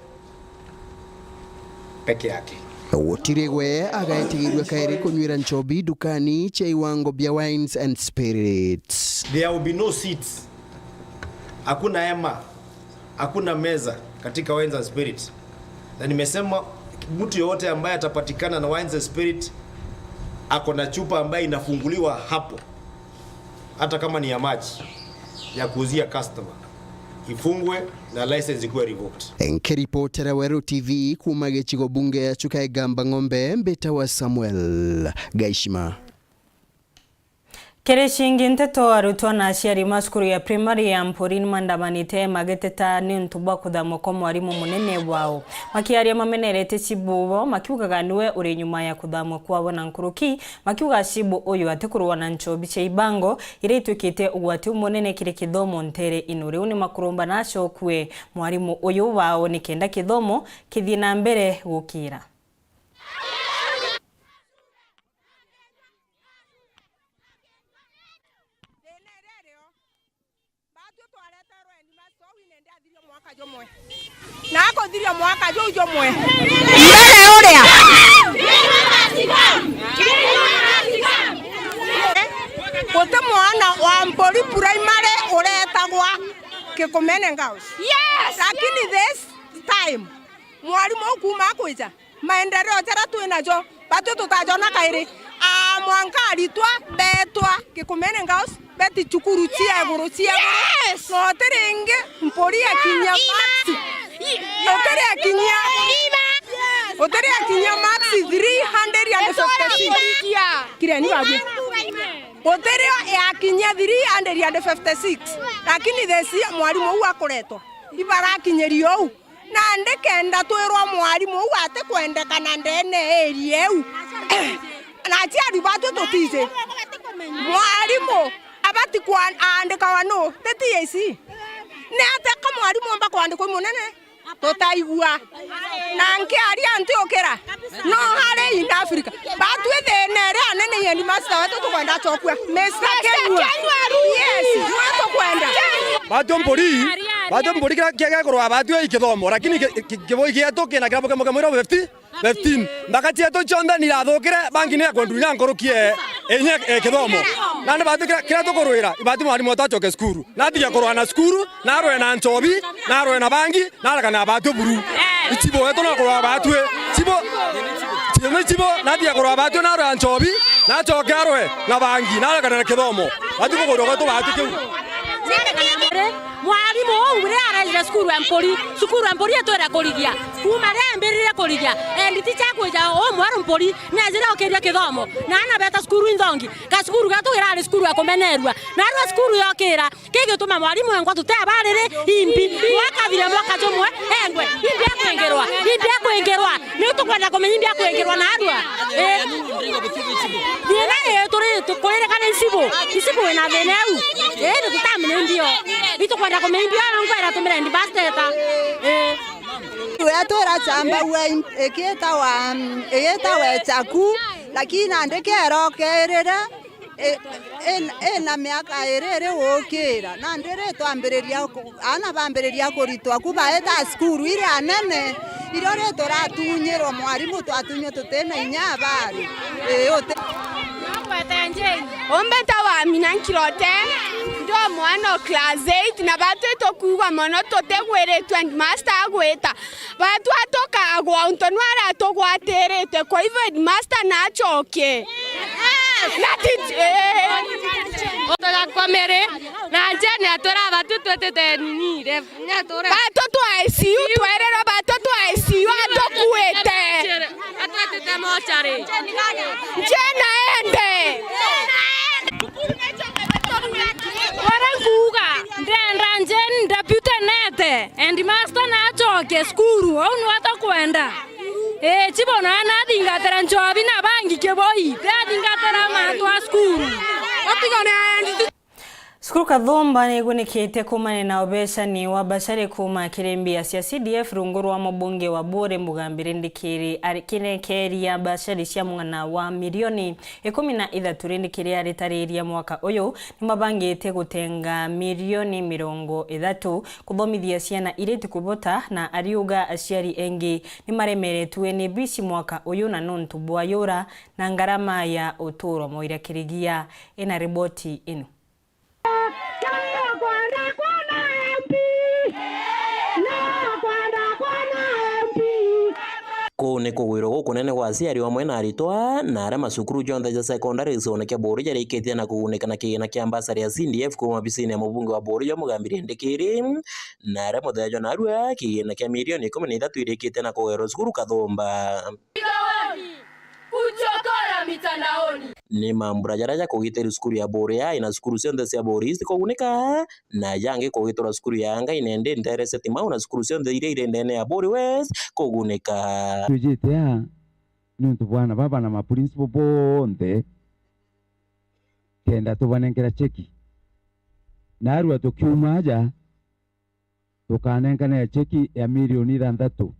peke yake. Gutiri gwe agaetigirua kairi kunywira nchobi dukani cia iwango bia wines and spirits. There will be no seats. Hakuna hema. Hakuna meza katika wines and spirit. Na nimesema mtu yoyote ambaye atapatikana na wines and spirit ako na chupa ambaye inafunguliwa hapo, hata kama ni ya maji ya kuuzia customer, ifungwe na license ikuwe revoked. Nkiripotera Weru T V kuma gicigo bunge ya Chuka Igamba Ng'ombe, mbitawa Samuel Gaishima. Kiri cingi nteto, arutwo na aciari ma cukuru ya primary ya Mpuri ni mandamanite magiteta ni untu bwa kuthamwa kwa mwarimu munene wao. Makiaria mamenerete cibu bo, makiugaga niwe uri nyuma ya kuthamwa kwabo na nkuruki, makiuga cibu uyu atikurwa na nchobi cia ibango iria itwikite ugwati umunene kiri kithomo ntere ino. Riu ni makuromba na acokue mwarimu uyu wao nikenda kithomo kithie na mbere gukira. Thina iria irio, batwi twareterwe headmaster uu indi athirio mwaka jumwe. Na akuthirio mwaka juu jumwe. Mbere uria. Guti mwana wa Mpuri primary uretagwa Kikumene Girls. Yes! Lakini this time, mwarimu uu kuuma akwija, maendeleo jaria twi najo, batwi tutajona kairi. Aa, mwanka aritwa beetwa Kikumene Girls, beti cukuru cia iguru, cia iguru. Yes! Na utiri ingi Mpuri akinyia marks. Utiri akinyia, utiri akinyia marks three hundred and fifty-six. Kireni babue. Utiri yakinyia three hundred and fifty-six. Lakini this year mwarimu uu akuretwa, ibarakinyiria uu. Nandi kenda twirwa mwarimu uu atikwendekana ndene ya area iu, na aciari batwi tutiji. Mwarimu abati kwa-, aandikawa nu? Ti T S C? Ni atia ka mwarimu omba kwandikwa i munene? Tutaigua. Na nkiaria ntiukira. No hari in Africa. Batwi thina iria anene i headmaster wetu tukwenda acokua. Mister Kenyua. Yes, niwe tukwenda. Batwi Mpuri, batwi Mpuri kira kia, kia kurwa batwi i kithomo, lakini ki-, ki-, kiboi gietu kina kirabu kimwe kimwe fifty, fifteen. Nthaka cietu cionthe ni irathukire, bangi ni ekwendu inya nkuruki e, inya e kithomo. Nandi batwi kira, kira tukurwira, ibati mwarimu wetu acoke cukuru. Natige kurwa na cukuru, narwe na nchobi, narwe na bangi, narekana na batwi buru. Icibo wetu no kurwa batwi. Cibo, cibo, cibo, natige kurwa batwi, narwe na nchobi, nacoke arwe na bangi, narekana na kithomo. Batwi kukurwa gwetu batwi kiu. Mwarimu uu riria araijire cukuru ya Mpuri, cukuru ya Mpuri itwire kurigia. Kuuma riria yambiririe kurigia, and teacher akwija uu mweru Mpuri, neejire ukiria kithomo. Na aana beeta cukuru inthongi. Gacukuru getu irari cukuru ya kumenerua. Naarua cukuru yokira, kigituma mwarimu engwa tuteeba riri imbi. Mwaka thire mwaka jumwe, engwe, imbi akwingirwa, imbi akwingirwa. Ni tukwenda kumenya imbi akwingirwa naarua. Ii. Thina ii turi, tu-, kuririkana icibu. Icibu ina thina iu. Ii, ni tutamenya imbio. Itukwenda kumenya imbio, na ngwera tumire headmaster eta. Ii. Wetu irachambagua in-, igitawa, igitawa Echaku, lakini nandi kero kerire, i-, in-, ina miaka iri iri gukira, nandi ri twambiriria ku-, aana bambiriria kuritwa ku baeta cukuru iria nene, irio ri turatunyirwa mwarimu twatunywa tutina inya abari. Ii, uti- Umbeta wa Amina Nkirote, ndi o mwana o class eight, na batwi tukuigua mono tutigwiritue headmaster agwita. Batwi tukagwa untu niwe aratugwatirite, kwa hivyo headmaster nachoke. Na ti-, eh. Utagakwa Mary, na Jane atwira batwi twitite nini, ref. Batwi twa I C U, twererwa batwi twa I C U atukuite. Atwitite mochari. Jane aende. Uria nguuga, ndenda Jane Deputy neete, headmaster nachoke cukuru, uu niwe tukwenda. Ii, chibo na nathingatira nchobi na bangi kiboi, tiathingatira mantu a cukuru. Utigone aendi. Cukuru Kathumba nigunikitie kuumania na ubecani wa bachari kuuma kiri mbia cia C D F rungu rwa mubunge wa Buuri Mugambi Rindikiri ari-, kinekeria bachari cia mwana wa milioni ikumi na ithatu Rindikiri aritariria mwaka uyu. Nimabangite gutenga milioni mirongo ithatu kuthomithia ciana iria itikubota, na ariuga aciari engi nimaremeretue ni bici mwaka uyu na nontu bwa yura na ngarama ya uturo. Moira Kirigia ena riboti ino. Kuu ni kugwirwa gukunene gwa aciari amwe na aritwa na aria macukuru jonthe ja secondary gicione kia Buuri jarikitie na kugunika na kigina kia mbasari ya C D F kuuma obisine ya mubunge wa Buuri jwa Mugambi Rindikiri, na aria muthenya jwa narua kigina kia milioni ikumi na ithatu irikitie na kugairwa cukuru Kathumba. Kuchokora Ni mambura jaria ja kugitira cukuru ya Buuri A na cukuru cionthe cia Buuri East kugunika, na jangi kugitira cukuru ya Ngai Nende, Nteere cia Timau na cukuru cionthe iria iri ndene ya Buuri West kugunika. Twijite aa niuntu bwa aana baba na ma principal bonthe, kenda tubanenkera cheki. Naarua tukiuma aja, tukanenkanira cheki ya milioni ithanthatu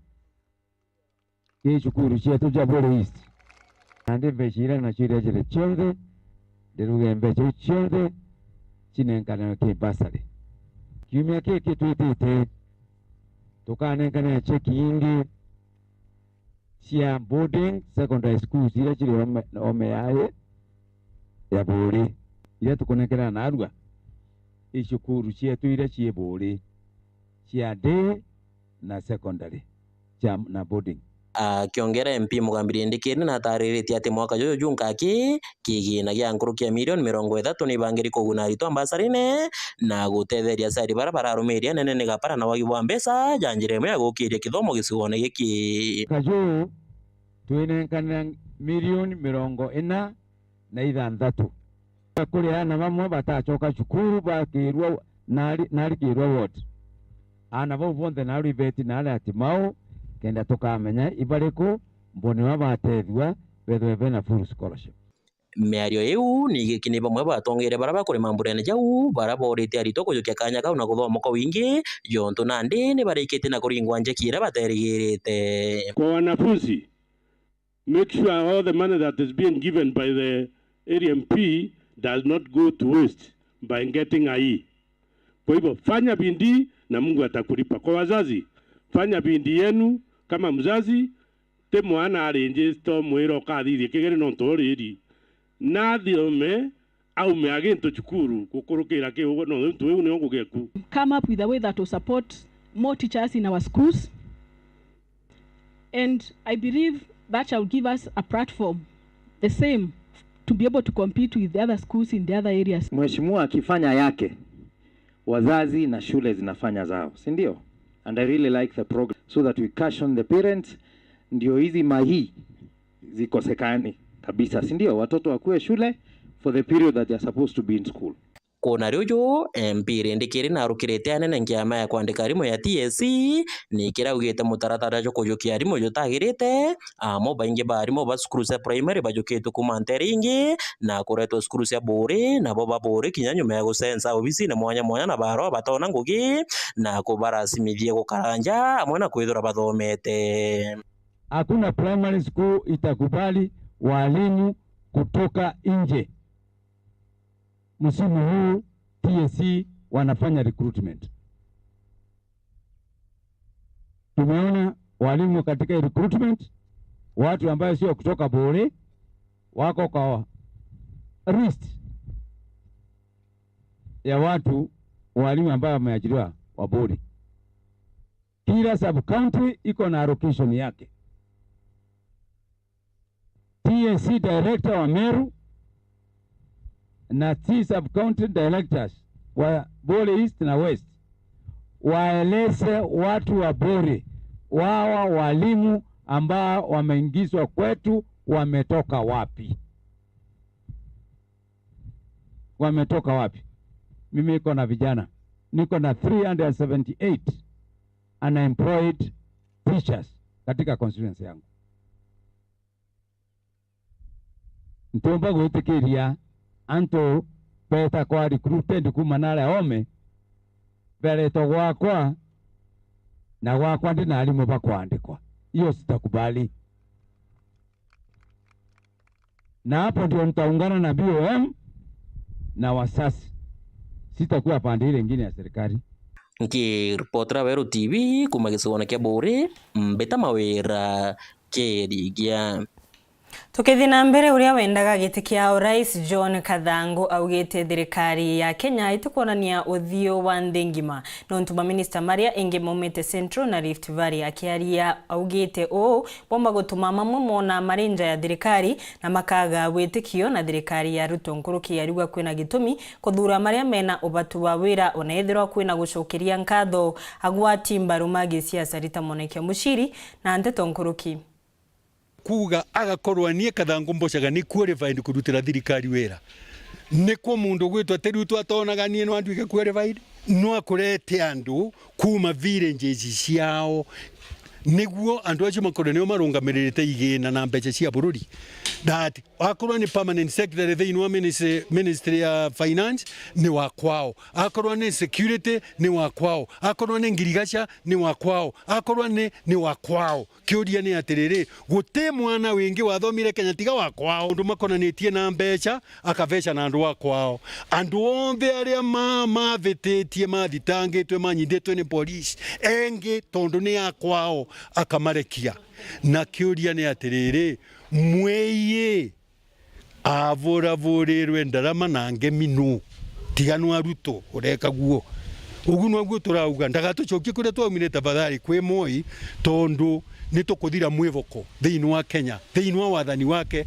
ki cukuru cietu cia Buuri East. Nandi mbeca iria nacio iria ciri cionthe, ndiruge mbeca iu cionthe cinenkanirwe ki bursary. Kiumia kiki twitite, tukanenkanira cheki ingi cia boarding secondary schools iria ciri ome, ome yae ya Buuri, iria tukunenkanira naarua i cukuru cietu iria cii Buuri cia day na secondary cia, na boarding. Akiongera, M P Mugambi Rindikiri natariritie ati mwaka juju junka aki kigina gia nkuruki ya milioni mirongo ithatu ni ibangiri kuguna aritwa mbasarine na gutetheria aciari baria bararumiria nene ni gapara na wagi bwa mbeca ja njira imwe ya gukiria kithomo gicigone giki. Mwaka juju twinenkanira milioni mirongo ina na ithanthatu. Kuri aana bamwe batacoka cukuru bakirwa nari, narikirwa ward. Aana bau bonthe naarua ibeti naari ati mau, kenda tukamenya ibariku mbonirwa batethua bethwe bena full scholarship. Miario iu ni igiki ni bamwe batongeire baria bakuri mamburene jau, baria boorite aritwa kujukia kanya kau na kuthoma kwa wingi, jontu nandi ni barikitie na kuringwa njeki iria baterigirite. Kwa wanafunzi, make sure all the money that is being given by the area M P does not go to waste by getting a E. Kwa hivyo, fanya bidii na Mungu atakulipa. Kwa wazazi, fanya bidii yenu kama mzazi, ti mwana arinjista umwira ukathithia kigeri nontu uriri. Nathome, aume a gintu cukuru gukurukira kiu, nontu iu nio ngugeku. Come up with a way that will support more teachers in our schools. And I believe that shall give us a platform, the same, to be able to compete with the other schools in the other areas. Mheshimiwa akifanya yake, wazazi na shule zinafanya zao, si ndio? And I really like the program, so that we caution the parents, ndio hizi mahii zikosekane kabisa, si ndio? Watoto wakuwe shule for the period that they are supposed to be in school. Kuna riu ju, M P Rindikiri narukirite anene nkiama ya kwandika arimu ya T S C, ni kiria augite mutaratara jwa kujukia arimu jutagirite, amu baingi ba arimu ba cukuru cia primary bajukitwe kuuma nteere ingi na kuretwa cukuru cia Buuri, nabo ba Buuri kinya nyuma ya gucenca obisine mwanya mwanya na barwa batona ngugi na kubaracimithia gukara nja amwe na kwithirwa bathomete. Hakuna primary school itakubali walimu kutoka nje. Msimu huu T S C wanafanya recruitment. Tumeona walimu katika recruitment, watu ambayo sio kutoka Buuri wako kwa list ya watu, walimu ambao wameajiriwa wa Buuri. Kila sub county iko na allocation yake. T S C director wa Meru na T sub county directors wa Buuri East na West waeleze watu wa Buuri, wawa walimu ambao wameingizwa kwetu wametoka wapi? Wametoka wapi? Mimi niko na vijana, niko na three hundred seventy-eight unemployed teachers katika constituency yangu. Ntiumba gwitikiria antu beeta kwa recruited kuuma naria oome, beretwa gwakwa, na gwakwa ndi na arimu bakwandikwa. Hiyo sitakubali. Na hapo ndio nitaungana na B O M na wasasi. Sitakuwa pande ile ingine ya serikali. Nkiripotera Weru T V kuuma gicigone kia Buuri, Mbita Mawira Kirigia. Tukithii na mbere, uria wendaga giti kia urais John Kathangu augite thirikari ya Kenya itikwonania uthiu wa nthi ngima nontu maminista maria ingi maumite Central na Rift Valley. Akiaria augite uu, bomba gutuma mamwe mona mari nja ya thirikari na makaga witikio na thirikari ya Ruto. Nkuruki ariuga kwina gitumi kuthuura maria mena ubatu wa wira, ona ethirwa kwina gucokeria nkatho agwati mbaru ma gisiasa. Rita Mwaniki Muchiri na nteto nkuruki. kuuga agakorwa nie Kathangu Mbocaga ni qualified kurutira thirikari wira. Nikwo mundu gwitwa Terutu atonaga nie no anduike qualified? No akurete andu kuuma villages ciao, niguo andu acio makorwe nio marungamiririte igina na mbeca cia bururi. That akorwa ni permanent secretary thiini wa ministry, ministry ya finance, ni wa kwao. Akorwa ni security, ni wa kwao. Akorwa ni ngirigaca, ni wa kwao. Akorwa ni, ni wa kwao. Kiuria ni atiriri, guti mwana wingi wathomire Kenya tiga wa kwao? Undu makonanitie na mbeca, akabeca na andu a kwao. Andu onthe aria ma-, mavititie, mathitangitwe, manyithitwe ni polisi, engi tondu ni a kwao, akamarekia. Na kiuria ni atiriri, mwii avuravurirwe ndarama na ngemi nu? Tiga nwa Ruto ureka guo. Ugu nwaguo turauga, ndagatucokie kuria twaumire tafadhali kwi Moi, tondu ni tukuthira mwivoko thiini wa Kenya, thiini wa wathani wake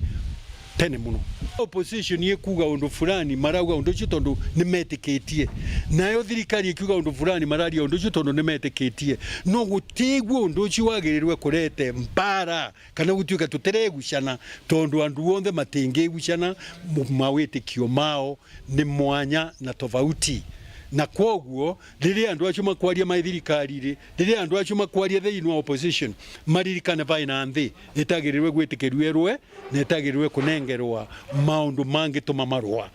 tene muno. Opposition ikuuga undu fulani, marauga undu ucio tondu ni metikitie. Nayo thirikari ikiuga undu fulani, mararia undu ucio tondu ni metikitie. No gutiguo undu ucio wagirirwe kurete mbara kana gutuika tutiregucana, tondu andu onthe matingigucana, mu-, mawitikio mao ni mwanya na tofauti. Na kwoguo, riria andu acio makwaria mai thirikari-ri, riria andu acio makwaria thiini wa opposition, maririkane vai na nthi itagirirwe gwitikirua irue na itagirirwe kunengerwa maundu mangituma marua.